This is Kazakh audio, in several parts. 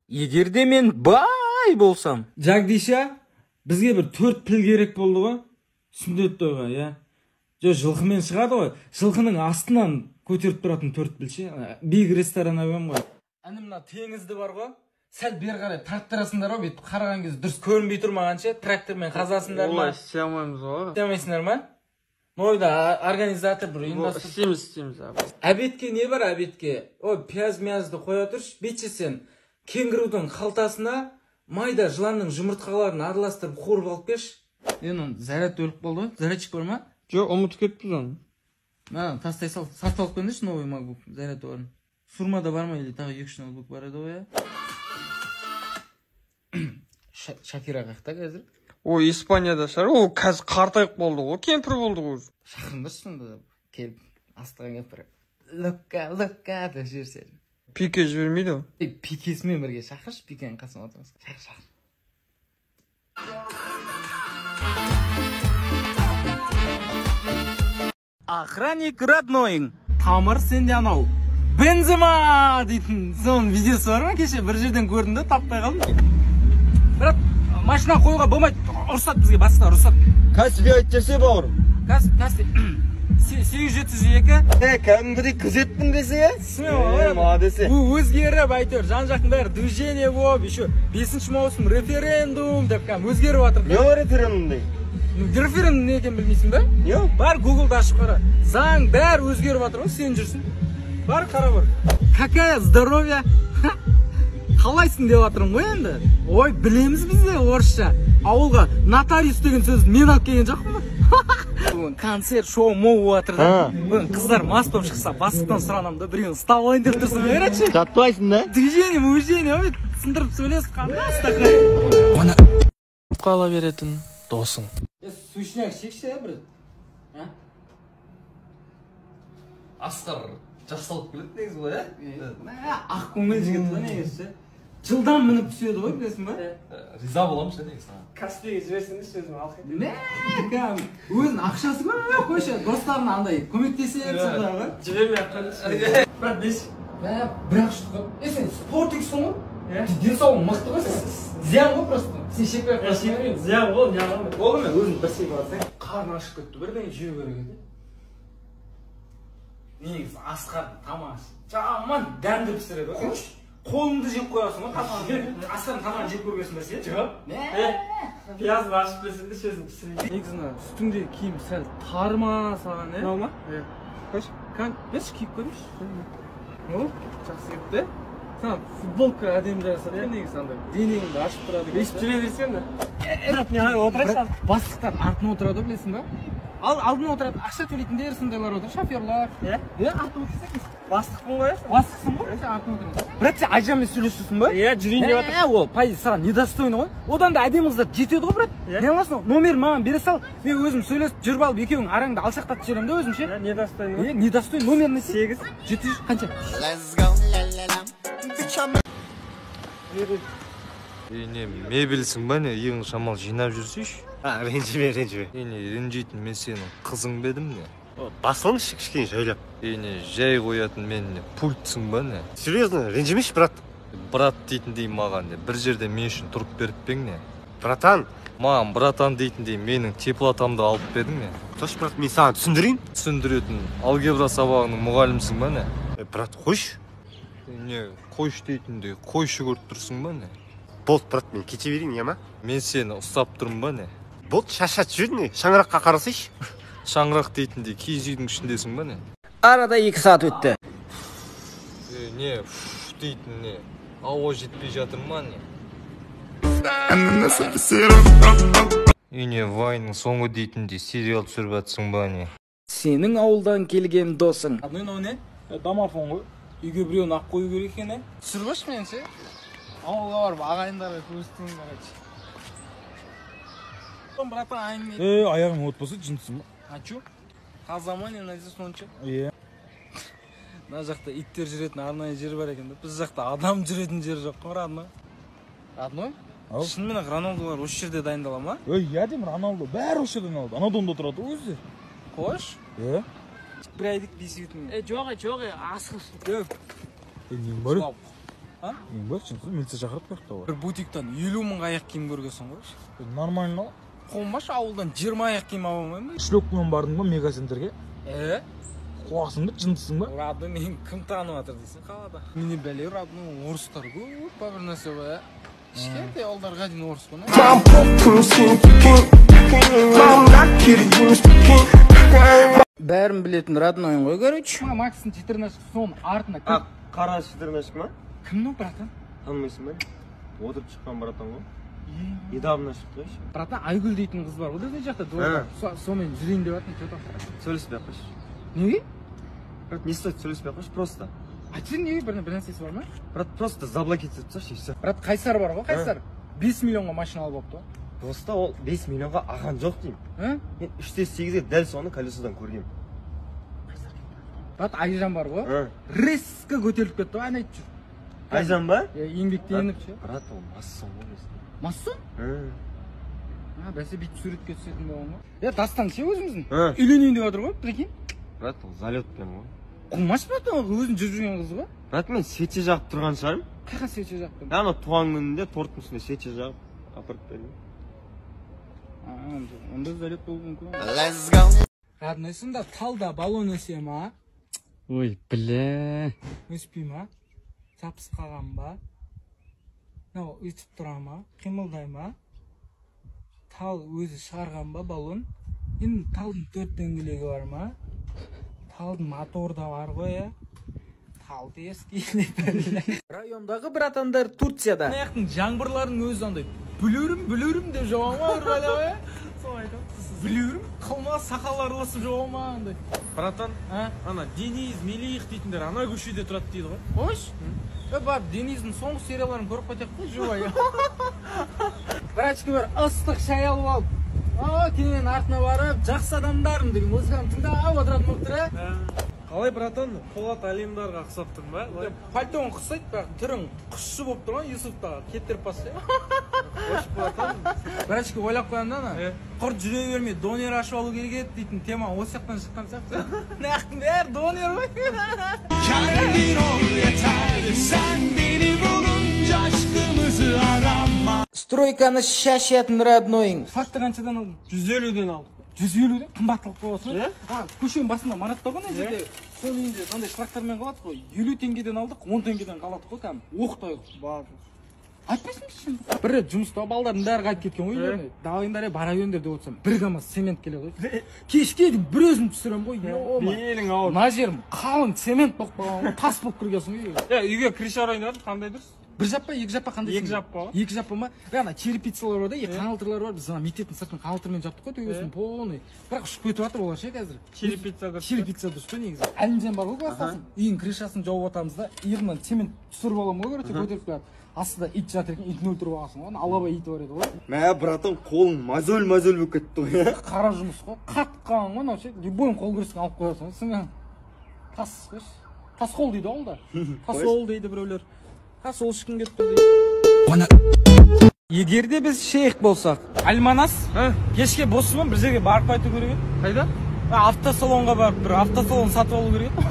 Егер де мен бай болсам. Жагдиша, бізге бір 4 піл керек болды ғой. Сүндет тойға, иә. Жо, жылқымен шығады ғой. Жылқының астынан көтеріп тұратын 4 піл ше. Биік ресторан әуем ғой. Әне мына теңізді бар ғой. Сәл бері қарай тарттырасыңдар ғой, бүйтіп қараған кезде дұрыс көрінбей тұр маған ше. Трактормен қазасыңдар ма? Олай істей алмаймыз ғой. Істей алмайсыңдар ма? Ойда организатор бір ұйымдастырып. Істейміз, істейміз. Обедке не бар обедке? Ой, пияз-миязды қоя тұршы. Бетші сен кенгурудың қалтасына майда жыланның жұмыртқаларын араластырып қуырып алып келші. Енді оның заряд өліп қалды ғой. Зарядчик бар ма? Жоқ, ұмытып кетіппіз оны. Мә, тастай сал. Сатып алып келіңдерші новый MacBook заряд барын. Сурмада бар ма или тағы 2-3 ноутбук бар еді ғой, иә? Шакира қаяқта қазір? Ой, Испанияда шығар. Ол қазір қартайып болды ғой, кемпір болды ғой. Шақырыңдаршы сонда, келіп астыға келіп бір лөкка лөкка деп жіберсе. Пике жібермейді ғой. Ей, пикесімен бірге шақыршы, пикенің қасына отырыңыз. Шақыр, шақыр. Охранник роднойың. Тамыр сенде анау Бензема дейтін соның видеосы бар ма? Кеше бір жерден көрдім де, таппай қалдым. Брат, машина қоюға болмайды. Рұқсат бізге, бастықтар рұқсат. Кәсіби айтып жіберсе, бауырым. Кәсіби 872. Кәдімгідей күзетпін десе, Смело, молодец. Өзгеріп әйтеуір, жан-жақтың бәрі движение болып, еще 5 маусым референдум деп кәдімгі өзгеріп жатыр. Не ол референдум деген? Референдум не екенін білмейсің ба? Не ол? Бар Гуглды ашып қара. Заң бәрі өзгеріп жатыр ғой, сен жүрсің. Бар қара бар. Какая здоровье? Қалайсың деп жатырмын ғой енді. Ой, білеміз біз де орысша. Ауылға нотариус деген сөзді мен алып келген жоқпын ба? Бүгін концерт, шоу, моу болып жатыр да. Бүгін қыздар мас болып шықса, бастықтан сұранамын да, біреуін ұстап алайын деп тұрсың ғой, короче. Жатпайсың да? Движение, движение, ой, сындырып сөйлесіп қандай астақай. Қала беретін досың. Сушняк шекші, бір. Асқар жақсалып келеді негізі ғой, ә? Ақ көңіл жігіт қой негізі. Жылдам мініп түседі ғой, білесің ба? Риза боламын ше негізі саған. Каспийге жіберсеңдерші, өзім алып кетемін. Мә, кәдімгі өзінің ақшасы көп қойшы, достарына андай көмектеседі сондай ғой. Жібермей ақ қойыңызшы. Брат, бес. Мә, бір-ақ штук қой. Е, сен спортиксің ғой? Денсаулығың мықты ғой сен. Зиян ғой просто. Сен шекпей ақ қойсың. Шекпеймін, зиян ғой, не қыламын. Болды ма, өзің бір шегіп алсаң. Қарны ашып кетті, бірдеңе жеу керек еді. Негізі Асқардың тамағы жаман дәмді пісіреді ғой. Қойшы, қолыңды жеп қоясың ғой тамағын. Асқардың тамағын жеп көргенсің ба сен? Жоқ. Пиязын ашып берсең де, өзің пісірейін. Негізі мына үстіңдегі киім сәл тар ма саған, е? Мынау ма? Иә. Қойшы, кән, берші киіп көрейінші. О, жақсы кетті. Саған футболка әдемі жарасады ғой негізі андай. Денеңді ашып тұрады екен. Өйстіп жүре берсең де. Брат, не отырайыншы. Бастықтар артына отырады ғой, білесің ба? Ал алдына отырады, ақша төлейтіндер сондайлар отыр, шоферлар. Иә? Иә, артына отырсаң. Бастықпын ғой. Бастықсың ғой, сен артына отырасың. Брат, сен Айжанмен сөйлесіп жүрсің ба? Иә, жүрейін деп жатыр. Ә, ол по идее саған недостойный ғой. Одан да әдемі қыздар жетеді ғой, брат. Иә. Не қыласың? Номерін маған бере сал. Мен өзім сөйлесіп жүріп алып, екеуің араңды алшақтатып жіберемін да өзім ше. Иә, недостойный ғой. Е, недостойный номерін не? 8. 700 қанша? Ей, не, мебельсің ба не? Иығың шамал жинап жүрсейші. А, ренжіме, ренжіме. Ей, не, ренжитін мен сенің қызың ба едім не? Басылыңызшы кішкене жайлап. Ей, не, жай қоятын мен не, пультсың ба не? Серьезно, ренжімеші, брат. Брат дейтіндей маған не, бір жерде мен үшін тұрып беріп пе ең не? Братан. Маған братан дейтіндей менің теплотамды алып па едің не? Тош, брат, мен саған түсіндірейін. Түсіндіретін алгебра сабағының мұғалімсің ба не? Брат, қойшы. Не, қойшы дейтіндей қойшы көріп тұрсың ба не? Болды, брат, мен кете берейін, иә ма? Мен сені ұстап тұрмын ба не? Болды, шаршатып жібердің не? Шаңыраққа қарасайшы. Шаңырақ дейтіндей киіз үйдің ішіндесің ба не? Арада 2 сағат өтті. Е, не, фу дейтін не? Ауа жетпей жатыр ма не? Е, не, Вайнның соңы дейтіндей сериал түсіріп жатсың ба не? Сенің ауылдан келген досың. Родной, мынау не? Домофон ғой. Үйге біреуін алып қою керек екен, е? Түсіріп алшы мені ше. Ауылға барып ағайындарға көрсетейін, короче. Братан, әңгіме. Е, аяғың от болса жынсың ба? А чё? Таза ма не найдешь сонша? Е. Мына жақта иттер жүретін арнайы жер бар екен да. Біз жақта адам жүретін жер жоқ қой, родной. Родной? Ау. Шынымен ақ Роналдулар осы жерде дайындала ма? Ей, иә деймін, Роналду бәрі осы жерден алады. Анадонда тұрады ғой өзі. Қош. Е. Бір айлық бес бүтін. Е, жоқ, жоқ, асқыр. Е, нең бар? А? Үйің бар, жынсыз, милиция шақырып қояқты олар. Бір бутиктан 50 мыңға аяқ киім көргенсің ғой. Нормально. Қонбашы, ауылдан 20 аяқ киім ала алмаймын ба? Шлепкамен бардың ба мегацентрге? Е? Қуасың ба, жындысың ба? Родной, мені кім танып жатыр дейсің қалада? Мені бәле, родной, орыстар көп па бір нәрсе ба? Кішкентай ауылдарға дейін орыс қой. Бәрін білетін роднойың ғой, короче. Макстың четырнашка соның артына кір. Қара четырнашка ма? Кім ол, братан? Танымайсың ба? Отырып шыққан братан ғой. Недавно шықты ғой. Братан, Айгүл дейтін қыз бар ғой біздің жақта, дворда. Сонымен жүрейін деп жатырмын, че там? Сөйлеспей ақ қойшы. Неге? Брат, не стоит сөйлеспей ақ қойшы, просто. Айтшы, неге бір нәрсесі бар ма? Брат, просто заблокировать етіп тасташы, и все. Брат, Қайсар бар ғой, Қайсар. 5 миллионға машина алып алыпты ғой. Просто ол 5 миллионға аған жоқ деймін. Мен 3,8-ге дәл соны колесодан көргенмін. Брат, Айжан бар ғой. Резко көтеріліп кетті ғой, ән айтып жүр. Айжан ба? Еңбектеніп ше. Брат, ол массон ғой өзі. Массон? Бәсе бүйтіп суретке түсетін болған ғой. Е, Дастан ше өзіміздің. Үйленейін деп жатыр ғой, прикинь. Брат, ол залетпен ғой. Қумаш, брат, ол өзің жүріп жүрген қыз ғой. Брат, мен свече жағып тұрған шығармын. Қайда свече жағып тұрдың? Ана туған күнінде торттың үстіне свече жағып апарып бердім. Онда залет болуы мүмкін. Let's go. Родной, сонда талда баллон өсе ма? Ой, бля. Өспей ма? Жабысып қалған ба? Мынау өйтіп тұра ма? Қимылдай ма? Тал өзі шығарған ба баллон? Енді талдың 4 дөңгелегі бар ма? Талдың моторы да бар ғой, ә? Тал ескі. Райондағы братандар Турцияда. Аяқтың жаңбырларының өзі андай бүлерім, бүлерім деп жауа ма бір бәле ғой, ә? Соны айтамын. Бүлерім, қылма сақал араласып жауа ма андай. Братан, ана Денис, Мелих дейтіндер ана көшеде тұрады дейді ғой. Қойшы. Барып Дениздің соңғы серияларын көріп қайтайық қой, живой. Братчики, бір ыстық шай алып алып, кененің артына барып, жақсы адамдарым деген музыканы тыңдап отыратын болып тұр, ә? Қалай, братан, Полат Алимдарға ұқсап тұрмын ба? Пальтоң ұқсайды, бірақ түрің құсшы болып тұр ғой, Юсуфтағы. Кеттіріп басшы. Қош, братан. Братчики, ойлап қоямын да, ана. Құрт жүре бермей, донер ашып алу керек еді дейтін тема осы жақтан шыққан сияқты. Нақтың бәрі донер ғой. Стройканы шашатын роднойың. Факты қаншадан алдың? 150-ден алдым. 150-ден қымбаттылық болып отыр. Көшенің басында Марат бар ғой, ана жерде. Соның үйінде мынандай шлактармен қалады ғой. 50 теңгеден алдық, 10 теңгеден қалады ғой кәдімгі. Оқтай бар. Айтпайсың ба сен? Бір рет жұмыста балдардың бәрі қайтып кеткен ғой үйлеріне. Давайыңдар, бара беріңдер деп отырсам, бір КамАЗ цемент келеді ғой. Кешке дейін бір өзім түсіремін ғой. Белің ауыр. Мына жерім қалың цемент болып қалған ғой, тас болып кіргенсің ғой үйге. Үйге крыша ұрайын деп жатырмын, қандай дұрыс? Бір жаппа, екі жаппа қандай? Екі жаппа ғой. Екі жаппа ма? Бірақ ана черепицалар бар да, қаңылтырлар бар. Біз ана мектептің сыртын қаңылтырмен жаптық қой, төбесін полный. Бірақ ұшып кетіп жатыр олар ше қазір. Черепица дұрыс. Черепица дұрыс па негізі? Әлімжан бар ғой класстасым. Үйдің крышасын жауып жатамыз да, иығынан цемент түсіріп аламын ғой, короче, көтеріп келіп. Астында ит жатыр екен, итін өлтіріп алғансың ғой. Ана алабай иті бар еді ғой. Мә, братан, қолың мозоль-мозоль болып кетті ғой. Қара жұмыс қой, қатып қалған ғой, анау ше, любой қол күресін алып қоясың ғой. Сіңі тас қойшы. Тас қол дейді ғой ол да. Тас қол дейді біреулер. Тас ол ешкім келіп тұр дейді. Егер де біз шейх болсақ, Альманас, кешке боссың ба, бір жерге барып қайту керек еді. Қайда? Автосалонға барып, бір автосалон сатып алу керек еді.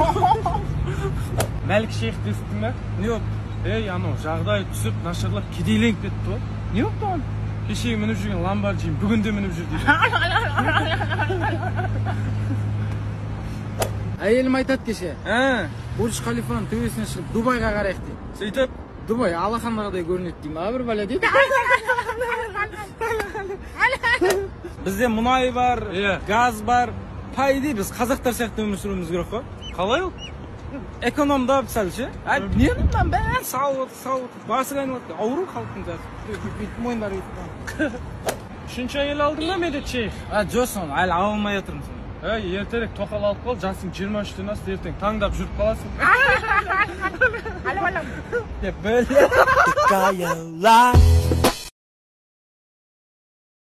Мәлік шейх дестің ба? Не болды? Ей, анау жағдай түсіп, нашарлап, кедейленіп кетті ғой. Не болды оған? Кешегі мініп жүрген Ламборджини бүгін де мініп жүр дейді. Әйелім айтады кеше. Бурдж Халифаның төбесіне шығып Дубайға қарайық дейді. Сөйтіп Дубай алақандағыдай көрінеді деймін. А бір бәле дейді. Бізде мұнай бар, газ бар. По идее біз қазақтар сияқты өмір сүруіміз керек қой. Қалай ол? Экономдап сәл ше. Нені мынаның бәрін салып отыр, салып отыр. Басы айналады. Ауру халықтың жасы. Бүйтіп мойындары бүйтіп. Үшінші әйел алдың ба, Медет шейх? Жоқ, соны әлі ала алмай жатырмын соны. Ей, ертерек тоқал алып қал, жасың 23-тен асты, ертең таңдап жүріп қаласың. Бля. Такая